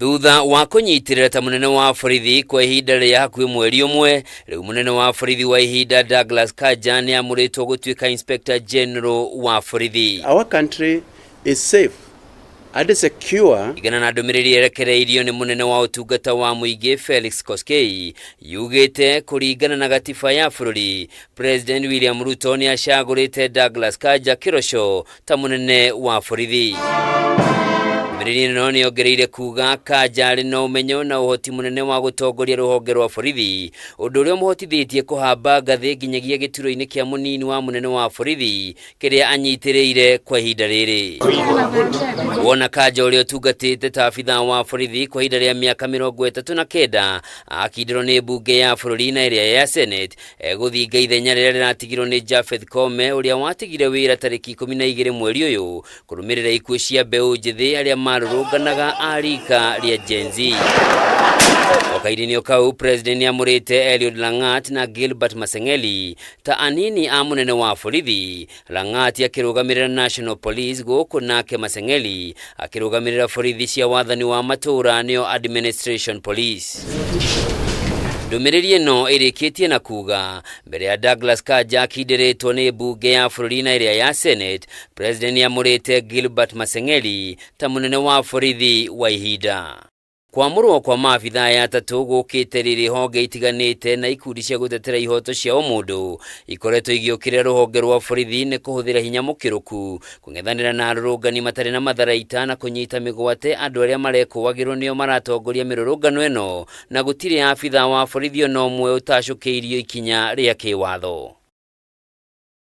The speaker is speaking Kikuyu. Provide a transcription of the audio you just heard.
Thutha wa kũnyitĩrĩra ta mũnene wa borithi kwa ihinda rĩa hakuhĩ mweri ũmwe, rĩu mũnene wa borithi wa ihinda Douglas Kanja nĩ amũrĩtwo gũtuĩka Inspector General wa borithi. Our country is safe and secure. Kũringana na ndũmĩrĩri yerekereirio nĩ mũnene wa ũtungata wa mũingĩ Felix Koskei, yugĩte kũringana na gatiba ya bũrũri, President William Ruto nĩ acagũrĩte Douglas Kanja Kĩroco ta mũnene wa borithi. Ndũmĩrĩri ĩno nĩ yongereire kuga Kanja arĩ na ũmenyo na ũhoti mũnene wa gũtongoria rũhonge rwa borithi, ũndũ ũrĩa ũmũhotithĩtie kũhamba ngathĩ nginyagia gĩturwa-inĩ kĩa mũnini wa mũnene wa borithi kĩrĩa anyitĩrĩire kwa ihinda rĩrĩ. Wona Kanja ũrĩa ũtungatĩte ta abithaa wa borithi kwa ihinda rĩa mĩaka 39 akindĩrwo nĩ mbunge ya bũrũri na ĩrĩa ya Senate egũthinga ithenya rĩrĩa rĩratigirwo nĩ Japheth Koome ũrĩa watigire wĩra tarĩki 12 mweri ũyũ kũrũmĩrĩra ikuũ cia mbeũ njĩthĩ arĩa marũrũnganaga a rika rĩa Gen Z. O kahinda-inĩ o kau, President nĩamũrĩte Eliud Langat na Gilbert Masengeli ta anini a mũnene wa borithi, Langat akĩrũgamĩrĩra National Police gũkũ nake Masengeli akĩrũgamĩrĩra borithi cia wathani wa matũũra nĩo Administration Police. Ndũmĩrĩri ĩno ĩrĩkĩtie na kuga mbere ya Douglas Kanja akindĩrĩtwo nĩ mbunge ya bũrũri na ĩrĩa ya Senate, President nĩamũrĩte Gilbert Masengeli ta mũnene wa borithi wa ihinda. Kwamũrwo kwa maabithaa aya atatũ gũkĩte rĩrĩ honge itiganĩte na ikundi cia gũtetera ihoto cia ũmũndũ ikoretwo igĩũkĩrĩra rũhonge rwa borithi nĩ kũhũthĩra hinya mũkĩrũku kũng'ethanĩra na arũrũngani matarĩ na matharaita na kũnyita mĩgwate andũ arĩa marekũagĩrwo nĩo maratongoria mĩrũrũngano ĩno na gũtirĩ abithaa wa borithi ona ũmwe ũtacũkĩirio ikinya rĩa kĩwatho.